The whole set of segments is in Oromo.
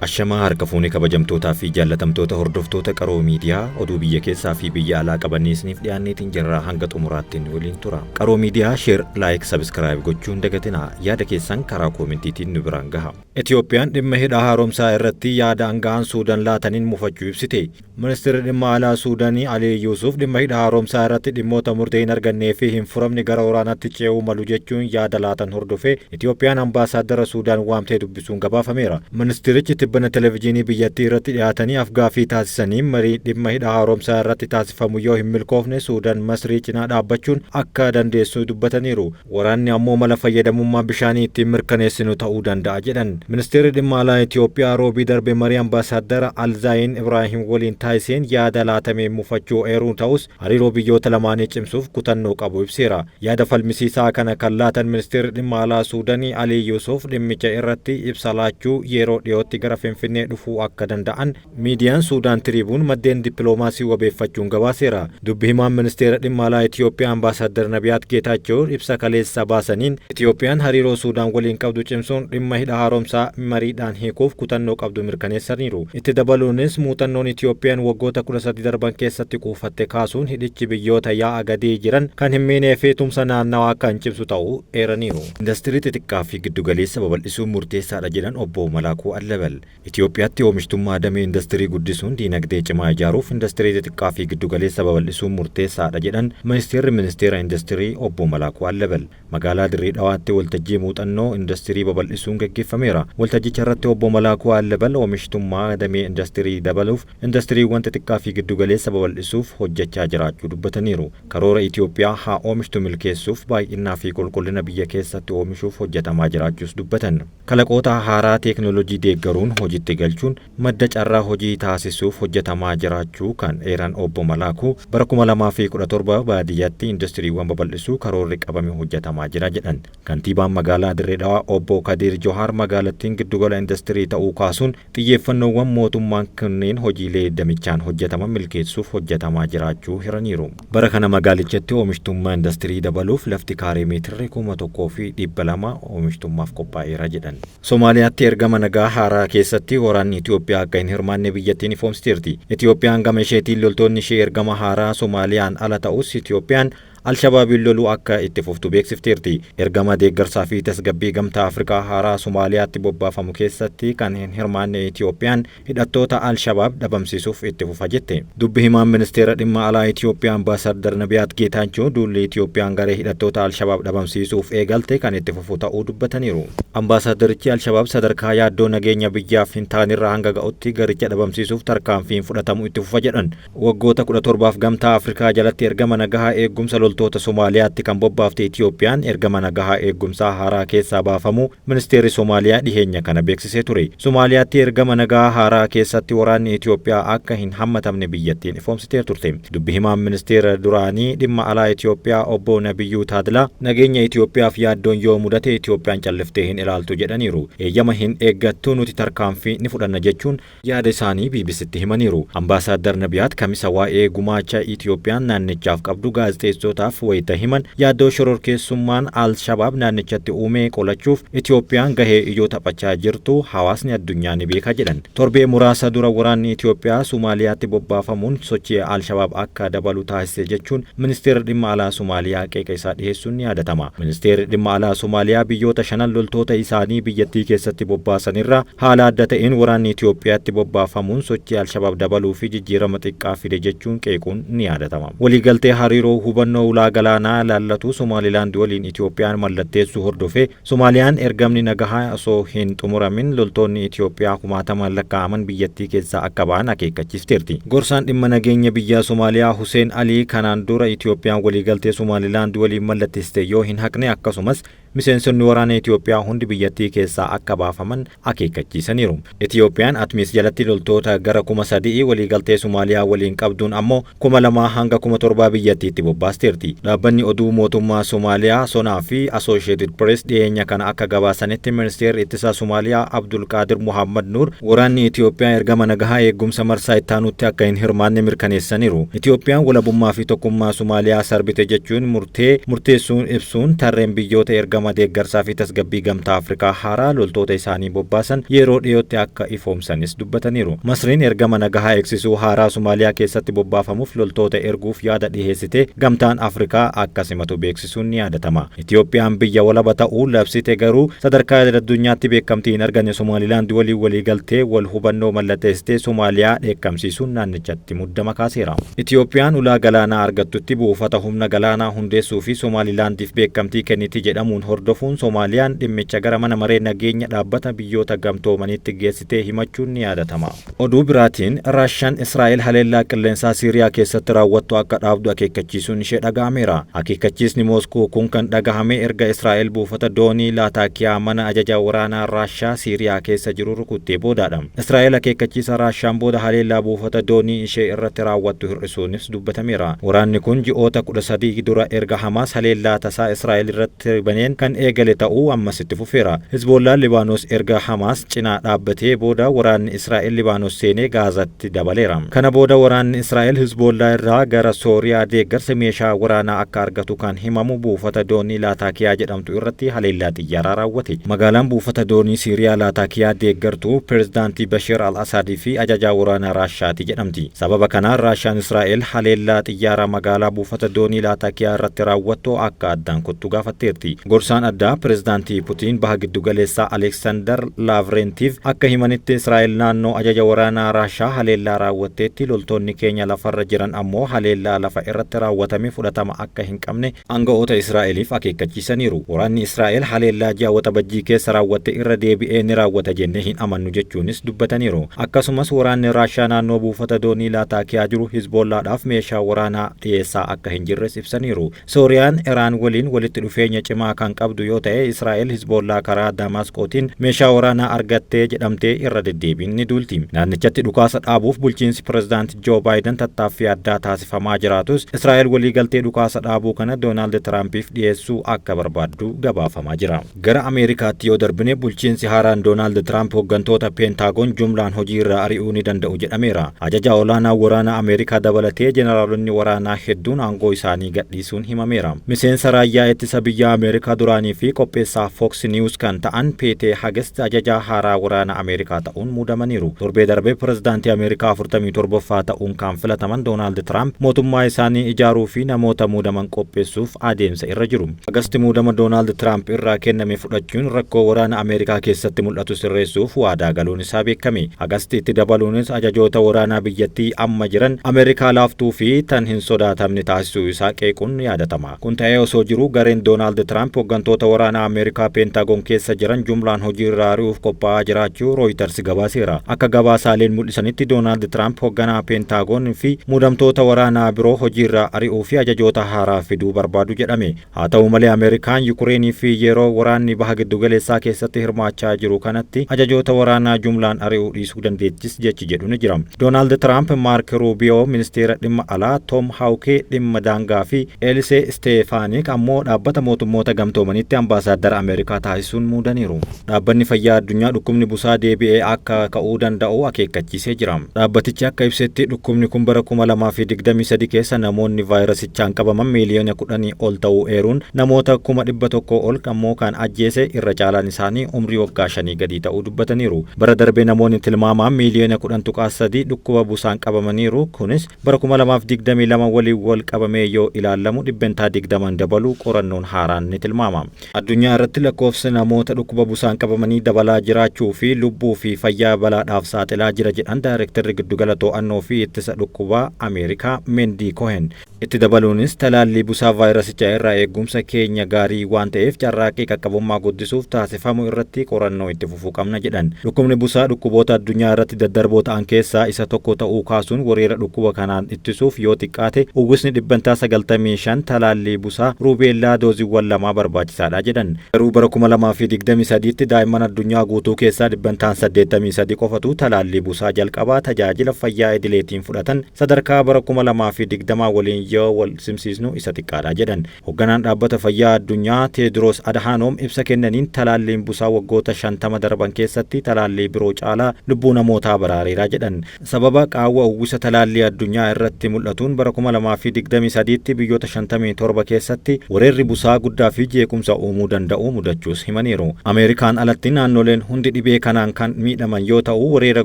Ashamaa harka fuunee kabajamtootaa fi jaallatamtoota hordoftoota Qaroo Miidiyaa oduu biyya keessaa fi biyya alaa qabannee isiniif dhiyaanneetiin jirra hanga xumuraatti nu waliin tura. Qaroo Miidiyaa share, like, subscribe gochuun dagatinaa yaada keessan karaa koomentiitiin nu biraan gaha. Itiyoophiyaan dhimma hidha haaromsaa irratti yaada anga'aan Suudan laataniin mufachuu ibsite. Ministirri Dhimma Alaa Suudaanii Alii Yuusuuf dhimma hidha haaromsaa irratti dhimmoota murtee hin argannee fi hin furamne gara waraanaatti ce'uu malu jechuun yaada laatan hordofee Itiyoophiyaan Ambaasaaddara Suudaan waamtee dubbisuun gabaafameera. Ministirichi tibbana Televijiinii biyyattii irratti dhiyaatanii af-gaaffii taasisaniin marii dhimma hidha haaromsaa irratti taasifamu yoo hin milkoofne Suudan Masrii cinaa dhaabbachuun akka dandeessu dubbataniiru. Waraanni ammoo mala fayyadamummaa bishaanii ittiin mirkaneessinu ta'uu danda'a jedhan. Ministeerri Dhimma Alaa Itiyoophiyaa Roobii darbe marii Ambaasaaddara Alzaayin Ibraahim waliin taasiseen yaada laatameen mufachuu eeruun ta'us hariiroo biyyoota lamaanii cimsuuf kutannoo qabu ibseera. Yaada falmisiisaa kana kan laatan Ministeerri Dhimma Alaa Suudanii Alii Yuusuuf dhimmicha irratti ibsa laachuu yeroo dhiyootti gara Finfinnee dhufuu akka danda'an Miidiyaan Suudaan Tiriibuun maddeen dippiloomaasii wabeeffachuun gabaaseera. Dubbi himaan Ministeera Dhimma Alaa Itiyoophiyaa Ambaasaaddar Nabiyaat Geetaachoo ibsa kaleessa baasaniin, Itiyoophiyaan hariiroo Suudaan waliin qabdu cimsuun dhimma hidha haaromsaa mariidhaan hiikuuf kutannoo qabdu mirkaneessaniiru. Itti dabaluunis muuxannoon Itiyoophiyaan waggoota 13 darban keessatti kuufatte kaasuun hidhichi biyyoota yaa'a gadii jiran kan hin miinee fi tumsa naannawaa kan cimsu ta'uu eeraniiru. Indastirii xixiqqaa fi giddugaleessa babal'isuun murteessaadha jedhan Obbo Malaakuu Allabal. Itiyoophiyaatti oomishtummaa damee indastirii guddisuun diinagdee cimaa ijaaruuf indastirii xixiqqaa fi giddugaleessa babal'isuun murteessaadha jedhan Ministeerri Ministeera Indastirii Obbo Malaakuu Allabal. Magaalaa Dirree Dhawaatti waltajjii muuxannoo indastirii babal'isuun gaggeeffameera. Waltajjicharratti Obbo Malaakuu Allabal oomishtummaa damee indastirii dabaluuf indastiriiwwan xixiqqaa fi giddugaleessa babal'isuuf hojjechaa jiraachuu dubbataniiru. Karoora Itiyoophiyaa haa oomishtu milkeessuuf baay'innaa fi qulqullina biyya keessatti oomishuuf hojjetamaa jiraachuus dubbatan. Kalaqoota haaraa teeknooloojii deeggaruun hojitti galchuun madda carraa hojii taasisuuf hojjetamaa jiraachuu kan eeran Obbo Malaakuu, bara 2017 baadiyyatti industiriiwwan babal'isuu karoorri qabame hojjetamaa jira jedhan. Kantiibaan Magaalaa Dirree Dhawaa Obbo Kadiir Johaar magaalattiin giddugala industirii ta'uu kaasuun xiyyeeffannoowwan mootummaan kunneen hojiilee damichaan hojjetaman milkeessuuf hojjetamaa jiraachuu hiraniiru. Bara kana magaalichatti oomishtummaa indastirii dabaluuf lafti kaaree meetirri 1,200 oomishtummaaf qophaa'eera jedhan. Somaaliyaatti ergama nagaa haaraa keessatti waraanni Itiyoophiyaa akka hin hirmaanne biyyattiin ifoomsiteerti. Itiyoophiyaan gama isheetiin loltoonni ishee ergama haaraa Somaaliyaan ala ta'us Itiyoophiyaan Al-Shabaabiin loluu akka itti fuftu beeksifteerti. Ergama deeggarsaa fi tasgabbii Gamtaa Afrikaa haaraa Somaaliyaatti bobbaafamu keessatti kan hin hirmaanne Itiyoophiyaan hidhattoota Al-Shabaab dhabamsiisuuf itti fufa jette. Dubbi himaan Ministeera Dhimma Alaa Itiyoophiyaa Ambaasaaddar Nabiyaat Geetaachoo duulli Itiyoophiyaan garee hidhattoota Al-Shabaab dhabamsiisuuf eegalte kan itti fufu ta'uu dubbataniiru. Ambaasaaddarichi Al-Shabaab sadarkaa yaaddoo nageenya biyyaaf hin taanerra hanga ga'utti garicha dhabamsiisuuf tarkaanfiin fudhatamu itti fufa jedhan. Waggoota 17f Gamtaa Afrikaa jalatti ergama nagaha eeggumsa loltoota Somaaliyaatti kan bobbaafte Itiyoophiyaan ergama nagaha eeggumsaa haaraa keessaa baafamuu Ministeerri Somaaliyaa dhiheenya kana beeksisee ture. Somaaliyaatti ergama nagaha haaraa keessatti waraanni Itiyoophiyaa akka hin hammatamne biyyattiin ifoomsitee turte. Dubbi himaan Ministeera duraanii dhimma alaa Itiyoophiyaa Obbo Nabiyyuu Taadlaa nageenya Itiyoophiyaaf yaaddoon yoo mudate Itiyoophiyaan calliftee hin ilaaltu jedhaniiru. Eeyyama hin eeggattu nuti tarkaanfii ni fudhanna jechuun yaada isaanii BBCtti himaniiru. Ambaasaaddar Nabiyaat Kamisa waa'ee gumaacha Itiyoophiyaan naannichaaf qabdu gaazexeessootaaf wayita himan, yaaddoo shororkeessummaan Al-Shabaab naannichatti uume qolachuuf Itiyoophiyaan gahee ijoo taphachaa jirtu hawaasni addunyaa ni beeka jedhan. Torbee muraasa dura waraanni Itiyoophiyaa Somaaliyaatti bobbaafamuun sochii Al-Shabaab akka dabalu taasise jechuun Ministeerri Dhimma Alaa Somaaliyaa qeeqa isaa dhiheessuun ni yaadatama. Ministeerri Dhimma Alaa Somaaliyaa biyyoota shanan loltoota isaanii biyyattii keessatti bobbaasanirraa Haala adda ta'een waraanni Itoophiyaatti bobbaafamuun sochii Al-Shabaab dabaluu fi jijjiirama xiqqaa fide jechuun qeequun ni yaadatama. Waliigaltee hariiroo hubannoo ulaa galaanaa ilaallatu Somaalilaand waliin Itoophiyaan mallatteessuu hordofee Somaaliyaan ergamni nagahaa osoo hin xumuramin loltoonni Itoophiyaa kumaatamaan lakkaa'aman biyyattii keessaa akka ba'an akeekkachiifteerti. Gorsaan dhimma nageenya biyyaa Somaaliyaa Huseen Alii kanaan dura Itoophiyaan waliigaltee Somaalilaand waliin mallatteessite yoo hin haqne akkasumas Miseensonni waraana Itiyoophiyaa hundi biyyattii keessaa akka baafaman akeekkachiisaniiru. Itiyoophiyaan Atmis jalatti loltoota gara 3,000 waliigaltee Somaaliyaa waliin qabduun ammoo 2,000 hanga 7,000 biyyattiitti bobbaasteerti. Dhaabbanni oduu mootummaa Somaaliyaa Sonaa fi Asoosheetid Pirees dhiyeenya kana akka gabaasanitti Ministeerri Ittisaa Somaaliyaa Abdulqaadir Mohaammad Nuur waraanni Itiyoophiyaa ergama nagahaa eeggumsa marsaa ittaanutti akka hin hirmaanne mirkaneessaniiru. Itiyoophiyaan walabummaa fi tokkummaa Somaaliyaa sarbite jechuun murtee murteessuun ibsuun tarreen biyyoota ergama ergama deeggarsaa fi tasgabbii Gamtaa Afrikaa haaraa loltoota isaanii bobbaasan yeroo dhiyootti akka ifoomsanis dubbataniiru. Masriin ergama nagahaa eegsisuu haaraa Somaaliyaa keessatti bobbaafamuuf loltoota erguuf yaada dhiheessite Gamtaan Afrikaa akka simatu beeksisuun ni yaadatama. Itiyoophiyaan biyya walaba ta'uu labsite garuu sadarkaa idil-addunyaatti beekamtii hin arganne Somaalilaand waliin waliigaltee wal hubannoo mallatteessitee Somaaliyaa dheekkamsiisuun naannichatti muddama kaaseera. Itiyoophiyaan ulaa galaanaa argattutti buufata humna galaanaa hundeessuu fi Somaalilaandiif beekamtii kenniti jedhamuun hordofuun Somaaliyaan dhimmicha gara mana maree nageenya dhaabbata biyyoota gamtoomaniitti geessitee himachuun ni yaadatama. Oduu biraatiin Raashaan Israa'el haleellaa qilleensaa Siiriyaa keessatti raawwattu akka dhaabdu akeekkachiisuun ishee dhaga'ameera. Akeekkachiisni Mooskoo kun kan dhagahame erga Israa'el buufata doonii Laataakiyaa mana ajaja waraanaa Raashaa Siiriyaa keessa jiru rukuttee boodaadha. Israa'el akeekkachiisa Raashaan booda haleellaa buufata doonii ishee irratti raawwattu hir'isuunis dubbatameera. Waraanni kun ji'oota 13 dura erga Hamaas haleellaa tasaa Israa'el irratti baneen kan eegale ta'uu ammas itti fufeera. Hizboollaan Libaanos erga Hamaas cinaa dhaabbatee booda waraanni Israa'el Libaanos seenee Gaazatti dabaleera. Kana booda waraanni Israa'el Hizboollaa irraa gara Sooriyaa deeggarsa meeshaa waraanaa akka argatu kan himamu buufata doonii Laataakiyaa jedhamtu irratti haleellaa xiyyaaraa raawwate. Magaalaan buufata doonii Siiriyaa Laataakiyaa deeggartuu pirezidaantii Bashir al-Asaadii fi ajajaa waraanaa Raashaati jedhamti. Sababa kanaan Raashaan Israa'el haleellaa xiyyaaraa magaalaa buufata doonii Laataakiyaa irratti raawwattu akka addaan kuttu gaafatteerti. Gorsaan addaa pirezidaantii Putiin baha giddugaleessaa Aleksaandar Laavrentiif akka himanitti Israa'el naannoo ajaja waraanaa Raashaa haleellaa raawwatteetti, loltoonni keenya lafarra jiran ammoo haleellaa lafa irratti raawwatame fudhatama akka hin qabne aanga'oota Israa'eliif akeekkachiisaniiru. Waraanni Israa'el haleellaa ji'a Waxabajjii keessa raawwatte irra deebi'ee ni raawwata jennee hin amannu jechuunis dubbataniiru. Akkasumas waraanni Raashaa naannoo buufata doonii Laataakiyaa jiru Hizboollaadhaaf meeshaa waraanaa dhiyeessaa akka hin jirres ibsaniiru. Sooriyaan Iraan waliin walitti dhufeenya cimaa kan qabdu yoo ta'e Israa'el Hizboollaa karaa Damasqootiin meeshaa waraanaa argattee jedhamtee irra deddeebiin ni duulti. Naannichatti dhukaasa dhaabuuf bulchiinsi pirezidaanti Joo Baayiden tattaaffii addaa taasifamaa jiraatus Israa'el waliigaltee dhukaasa dhaabuu kana Doonaald Tiraampiif dhiyeessuu akka barbaaddu gabaafamaa jira. Gara Ameerikaatti yoo darbine, bulchiinsi haaraan Doonaald Tiraamp hooggantoota Peentaagoon jumlaan hojii irraa ari'uu ni danda'u jedhameera. Ajaja olaanaa waraanaa Ameerikaa dabalatee jeneraalonni waraanaa hedduun aangoo isaanii gadhiisuun himameera. Miseensa raayyaa ittisa biyya Ameerikaa duraanii fi qopheessaa Fox News kan ta'an Peetee Hagest ajajaa haaraa waraana Ameerikaa ta'uun muudamaniiru. Torbee darbee pirezidaantii Ameerikaa 47ffaa ta'uun kan filataman Doonaald Tiraamp mootummaa isaanii ijaaruu fi namoota muudaman qopheessuuf adeemsa irra jiru. Hagasti muudama Doonaald Tiraamp irraa kenname fudhachuun rakkoo waraana Ameerikaa keessatti mul'atu sirreessuuf waadaa galuun isaa beekame. Hagasti itti dabaluunis ajajoota waraanaa biyyattii amma jiran Ameerikaa laaftuu fi tan hin sodaatamne taasisuu isaa qeequun yaadatama. Kun ta'ee osoo jiru gareen Doonaald Tiraamp hooggantoota waraanaa Ameerikaa Peentaagoon keessa jiran jumlaan hojii irraa ari'uuf qophaa'aa jiraachuu Rooyiters gabaaseera. Akka gabaasaaleen mul'isanitti Doonaald Tiraamp hoogganaa Peentaagoon fi muudamtoota waraanaa biroo hojii irraa ari'uu fi ajajoota haaraa fiduu barbaadu jedhame. Haa ta'u malee Ameerikaan Yukireenii fi yeroo waraanni baha giddugaleessaa keessatti hirmaachaa jiru kanatti ajajoota waraanaa jumlaan ari'uu dhiisuu dandeettis jechi jedhu ni jira. Doonaald Tiraamp Maark Ruubiyoo ministeera dhimma alaa, Toom Haawukee dhimma daangaa fi Eelisee Isteefaanik ammoo dhaabbata mootummoota gamtoomanitti ambaasaaddara Ameerikaa taasisuun muudaniiru. Dhaabbanni fayyaa addunyaa dhukkubni busaa deebi'ee akka ka'uu danda'u akeekkachiisee jira. Dhaabbatichi akka ibsetti dhukkubni kun bara 2023 keessa namoonni vaayirasichaan qabaman miiliyoona 10 ol ta'uu eeruun, namoota 100,000 ol ammoo kan ajjeese, irra caalaan isaanii umrii waggaa 5 gadii ta'uu dubbataniiru. Bara darbee namoonni tilmaamaan miiliyoona 10.3 dhukkuba busaan qabamaniiru. Kunis bara 2022 waliin wal qabamee yoo ilaallamu 20% dabaluu qorannoon haaraan ni tilmaama. Addunyaa irratti lakkoofsi namoota dhukkuba busaan qabamanii dabalaa jiraachuu fi lubbuu fi fayyaa balaadhaaf saaxilaa jira jedhan daayirektarri giddugala to'annoo fi ittisa dhukkubaa Ameerikaa Mendii Kohen. Itti dabaluunis talaallii busaa vaayirasicha irraa eegumsa keenya gaarii waan ta'eef carraaqqii qaqqabummaa guddisuuf taasifamu irratti qorannoo itti fufuu qabna jedhan. Dhukkubni busaa dhukkuboota addunyaa irratti daddarboo ta'an keessaa isa tokko ta'uu kaasuun, weerara dhukkuba kanaan ittisuuf yoo xiqqaate uwwisni 95% talaallii busaa ruubeellaa dooziiwwan lamaa barbaachisaadha jedhan. Garuu bara 2023tti daa'imman addunyaa guutuu keessaa 83% qofatu talaallii busaa jalqabaa tajaajila fayyaa idileetiin fudhatan, sadarkaa bara 2020 waliin yoo wal simsiisnu isa xiqqaadha jedhan. Hoogganaan dhaabbata fayyaa addunyaa Teediroos Adhaanoom ibsa kennaniin talaalliin busaa waggoota 50 darban keessatti talaallii biroo caalaa lubbuu namootaa baraareera jedhan. Sababa qaawwa uwwisa talaallii addunyaa irratti mul'atuun bara 2023tti biyyoota 57 keessatti weerarri busaa guddaa fi jeequmsa jeequmsa uumuu danda'u mudachuus himaniiru. Ameerikaan alatti naannoleen hundi dhibee kanaan kan miidhaman yoo ta'u, weerara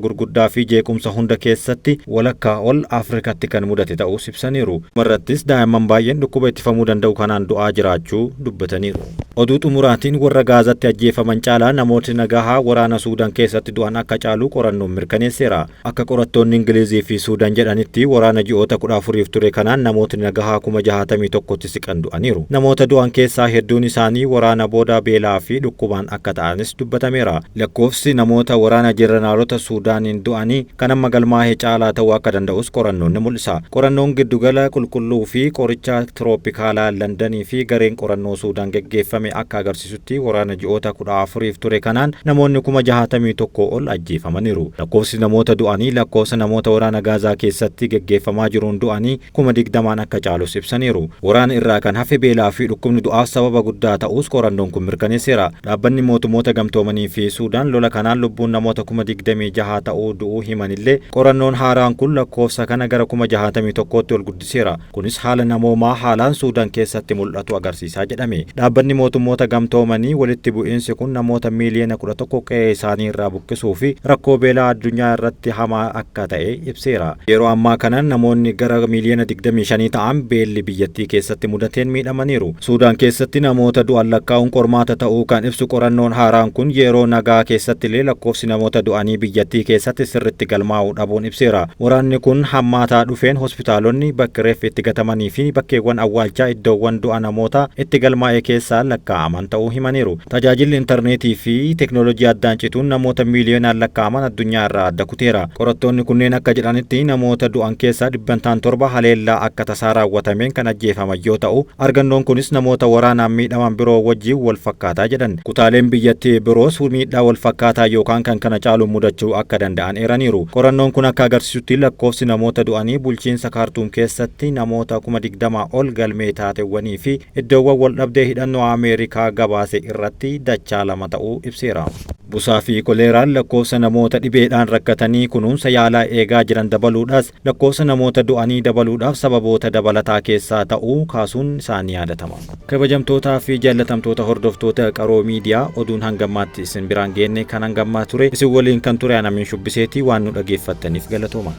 gurguddaa fi jeequmsa hunda keessatti walakkaa ol Afrikatti kan mudate ta'uus ibsaniiru. Irrattis daa'imman baay'een dhukkuba ittifamuu danda'u kanaan du'aa jiraachuu dubbataniiru. Oduu xumuraatiin warra Gaazatti ajjeefaman caalaa namootni nagahaa waraana Suudaan keessatti du'an akka caalu qorannoon mirkaneesseera. Akka qorattoonni Ingilizii fi Suudaan jedhanitti waraana ji'oota 14f ture kanaan namootni nagahaa 61,000tti siqan du'aniiru. Namoota du'an keessaa hedduun isaanii waraana booda beelaa fi dhukkubaan akka ta'anis dubbatameera. Lakkoofsi namoota waraana jeneraalota Suudaaniin du'anii kan amma galmaa'ee caalaa ta'uu akka danda'us qorannoon ni mul'isa. Qorannoon giddugala qulqulluu fi qoricha tirooppikaalaa Londanii fi gareen qorannoo Suudaan geggeeffame akka agarsiisutti waraana ji'oota 14f ture kanaan namoonni 61,000 ol ajjeefamaniiru. Lakkoofsi namoota du'anii lakkoofsa namoota waraana Gaazaa keessatti geggeeffamaa jiruun du'anii 20,000 akka caalus ibsaniiru. Waraana irraa kan hafe beelaa fi dhukkubni du'aaf sababa guddaa ta'us qorannoon kun mirkaneesseera. Dhaabbanni mootummoota gamtoomanii fi Suudaan lola kanaan lubbuun namoota 26,000 ta'uu du'uu himanillee qorannoon haaraan kun lakkoofsa kana gara 61,000tti ol guddiseera. Kunis haala namoomaa haalaan Suudaan keessatti mul'atu agarsiisaa jedhame. Dhaabbanni mootummoota gamtoomanii walitti bu'iinsi kun namoota miiliyoona 11 qe'ee isaanii irraa buqqisuu fi rakkoo beelaa addunyaa irratti hamaa akka ta'e ibseera. Yeroo ammaa kana namoonni gara miiliyoona 25 ta'an beelli biyyattii keessatti mudateen miidhamaniiru. Suudaan keessatti namoota du'an lakkaa'uun qormaata ta'uu kan ibsu qorannoon haaraan kun yeroo nagaa keessatti illee lakkoofsi namoota du'anii biyyattii keessatti sirriitti galmaa'uu dhabuun ibseera. Waraanni kun hammaataa dhufeen hospitaalonni bakki reeffi itti gatamanii fi bakkeewwan awwaalchaa iddoowwan du'a namoota itti galmaa'e keessaa lakkaa'aman ta'uu himaniiru. Tajaajilli intarneetii fi teeknooloojii addaan cituun namoota miiliyoonaan lakkaa'aman addunyaa irraa adda kuteera. Qorattoonni kunneen akka jedhanitti namoota du'an keessaa 7% haleellaa akka tasaa raawwatameen kan ajjeefaman yoo ta'u, argannoon kunis namoota waraanaan miidhaman biroo wajjin wal fakkaataa jedhan. Kutaaleen biyyattii biroos miidhaa wal fakkaataa yookaan kan kana caalu mudachuu akka danda'an eeraniiru. Qorannoon kun akka agarsiisutti lakkoofsi namoota du'anii bulchiinsa Kaartuum keessatti namoota 20,000 ol galmee taateewwanii fi iddoowwan wal dhabdee hidhannoo Ameerikaa gabaase irratti dachaa 2 ta'uu ibseera. Busaa fi koleeraan lakkoofsa namoota dhibeedhaan rakkatanii kunuunsa yaalaa eegaa jiran dabaluudhaas lakkoofsa namoota du'anii dabaluudhaaf sababoota dabalataa keessaa ta'uu kaasuun isaanii yaadatama. Kabajamtootaa fi jaallatamtoota hordoftoota Qaroo Miidiyaa, oduun hangammaatti isin biraan geenne kan hangammaa ture. Isin waliin kan ture Anamiin Shubbiseetii. Waan nu dhageeffattaniif galatooma.